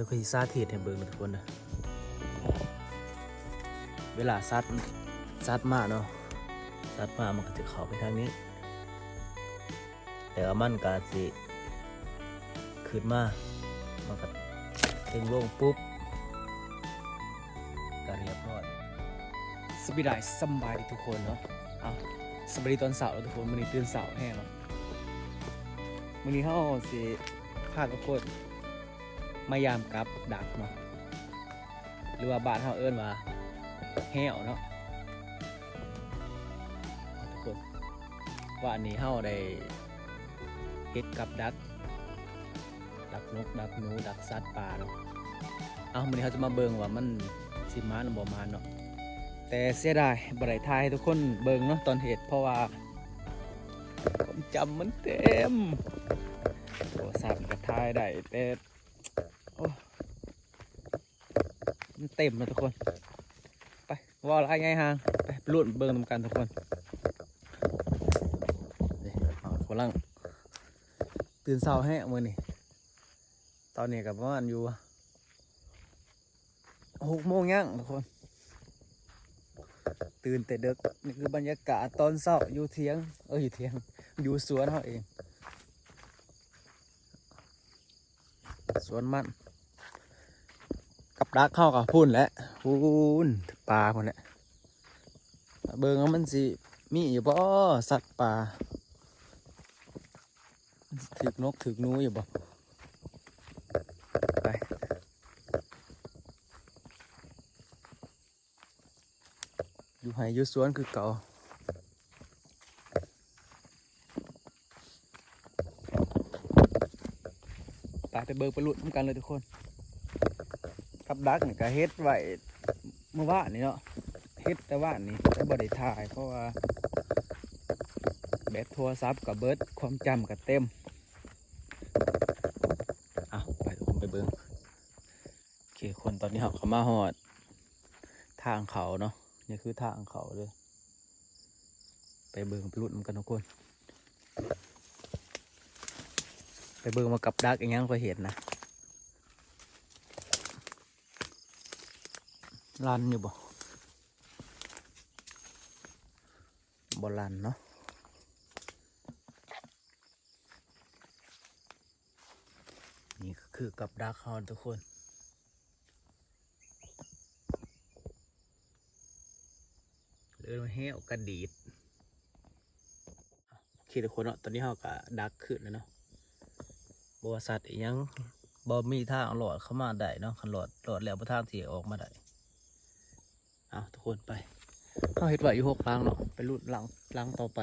ຂ້ອຍຊິສາທິດໃຫ້ເບິ່ງເດີທຸກຄົນເດີ. ເວລາສັດ ສັດມາເນາະ, ສັດມາມັນກໍຈະເຂົ້າໄປທາງນີ້ ແລ້ວມັນກໍຊິຂຶ້ນມາ, ມັນກໍດຶງລົງປຸບ ກໍຮຽບຮ້ອຍ. ສະບາຍດີ ສະບາຍດີທຸກຄົນເນາະ. ເອົາ ສະບາຍດີຕອນເຊົ້າເນາະທຸກຄົນ, ມື້ນີ້ຕື່ນເຊົ້າແຮງເນາະ. ມື້ນີ້ເຮົາຊິພາທຸກຄົນມາຢາມກັບດັກເນາະ ຫຼືວ່າບ້ານເຮົາເອີ້ນວ່າແຮ້ວເນາະທຸກຄົນ. ວານນີ້ເຮົາໄດ້ເຮັດກັບດັກ ດັກນົກ ດັກໜູ ດັກສັດປ່າເນາະ. ເອົາ ມື້ນີ້ເຮົາຈະມາເບິ່ງວ່າມັນຊິມານຫຼືບໍ່ມານເນາະ, ແຕ່ເສຍດາຍບໍ່ໄດ້ຖ່າຍໃຫ້ທຸກຄົນເບິ່ງເນາະຕອນເຮັດ ເພາະວ່າຄວາມຈຳມັນເຕັມ. ໂທລະສັບກໍຖ່າຍໄດ້ ແຕ່ ໂອ້ ມັນເຕັມແລ້ວທຸກຄົນ. ໄປ ເວົ້າຫຼາຍໃຫຍ່ຫ່າງ ໄປ ໄປລຸ້ນເບິ່ງນຳກັນທຸກຄົນ. ນີ້ ເຮົາກຳລັງຕື່ນເຊົ້າແຮງມື້ນີ້, ຕອນນີ້ກໍປະມານຢູ່ຫົກໂມງຍັງທຸກຄົນ. ຕື່ນແຕ່ເດິກ. ນີ້ຄືບັນຍາກາດຕອນເຊົ້າຢູ່ຖຽງ ເອີ ຢູ່ຖຽງ ຢູ່ສວນເຮົາເອງ. ສວນມັນ ກັບດັກເຮົາກໍພຸ້ນແຫຼະ ພຸ້ນປ່າພຸ້ນແຫຼະ. ເບິ່ງວ່າມັນຊິມີຢູ່ບໍ່ ສັດປ່າ, ມັນຊິຖືກນົກຖືກໜູຢູ່ບໍ່. ໄປ ຢູ່ໄຮ່ຢູ່ສວນຄືເກົ່າ. ໄປ ໄປເບິ່ງໄປລຸ້ນນຳກັນເລີຍທຸກຄົນ. ກັບດັກນີ້ກໍເຮັດໄວ້ມື້ວານນີ້ເນາະ, ເຮັດແຕ່ວານນີ້ ແຕ່ບໍ່ໄດ້ຖ່າຍ ເພາະວ່າແບັດໂທລະສັບກໍເບິດ ຄວາມຈຳກໍເຕັມ. ເອົາ ໄປ ໄປເບິ່ງ. ໂອເຄ ຄົນ ຕອນນີ້ເຮົາກໍມາຮອດທາງເຂົ້າເນາະ, ນີ້ຄືທາງເຂົ້າເດີ. ໄປເບິ່ງ ໄປລຸ້ນນຳກັນທຸກຄົນ, ໄປເບິ່ງວ່າກັບດັກອີ່ຫຍັງຂ້ອຍເຫັນນະ. ລັນຢູ່ບໍ່? ບໍ່ລັນເນາະ. ນີ້ກໍຄືກັບດັກເຮົາທຸກຄົນ, ເອີ້ນວ່າແຮ້ວກະດີດ. ໂອເຄທຸກຄົນເນາະ, ຕອນນີ້ເຮົາກໍດັກຂຶ້ນແລ້ວເນາະ, ບໍ່ວ່າສັດອີ່ຫຍັງ ບໍ່ມີທາງລອດເຂົ້າມາໄດ້ເນາະ, ຄັນລອດ ລອດແລ້ວບໍ່ທາງຊິອອກມາໄດ້. ເອົາ ທຸກຄົນໄປ, ເຮົາເຮັດໄວ້ຢູ່ຫົກຫຼັງເນາະ, ໄປລຸ້ນຫຼັງ ຫຼັງຕໍ່ໄປ.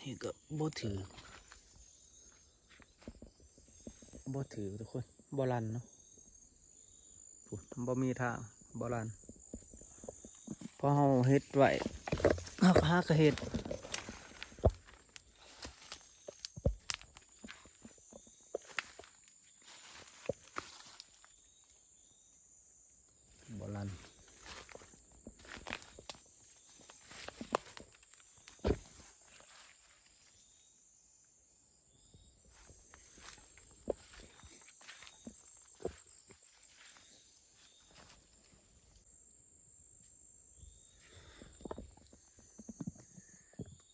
ນີ້ກໍບໍ່ຖືກ ບໍ່ຖືກທຸກຄົນ, ບໍ່ລັນເນາະ. ພຸ້ນ ບໍ່ມີທາງ ບໍ່ລັນ, ເພາະເຮົາເຮັດໄວ້ ເຮົາກໍຫາກະເຮັດ. ບໍ່ລັນ.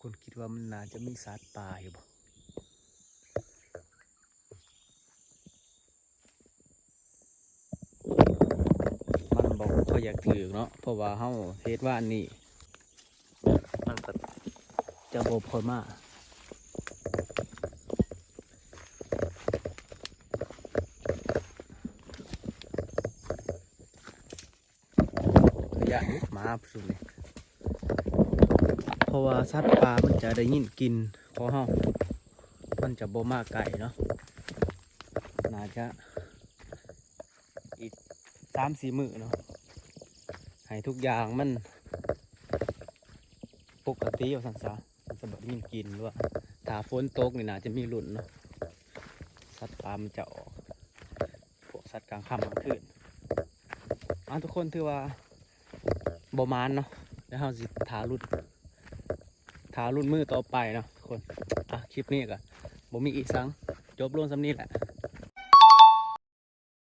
ຄົນຄິດວ່າມັນໜ້າຈະມີສັດປ່າຢູ່ບໍ່? ມັນບໍ່ຄ່ອຍຢາກຖືກເນາະ ເພາະວ່າເຮົາເຮັດວານນີ້ ມັນກໍຈະບໍ່ຄ່ອຍມາ. ຢ້ານໝາຊຸມນີ້ ເພາະວ່າສັດປ່າມັນຈະໄດ້ຍິນກິ່ນຂອງເຮົາ ມັນຈະບໍ່ມາໃກ້ເນາະ. ໜ້າຈະອີກສາມສີ່ມື້ເນາະ ໃຫ້ທຸກຢ່າງມັນປົກກະຕິວ່າຊັ້ນຊະ, ມັນຈະບໍ່ໄດ້ຍິນກິ່ນ. ຫຼືວ່າຖ້າຝົນຕົກນີ້ໜ້າຈະມີລຸ້ນເນາະ, ສັດປ່າມັນຈະອອກ ພວກສັດກາງຄ່ຳກາງຄືນ. ເອົາ ທຸກຄົນ ຖືວ່າບໍ່ໝານເນາະ, ແລ້ວເຮົາຊິຖ້າລຸ້ນ ຖ້ ຖ້າລຸ້ນມື້ຕໍ່ໄປເນາະທຸກຄົນ. ອ່ະ ຄລິບນີ້ກໍບໍ່ມີອີ່ຫຍັງ ຈົບລົງສ່ຳນີ້ແຫຼະ.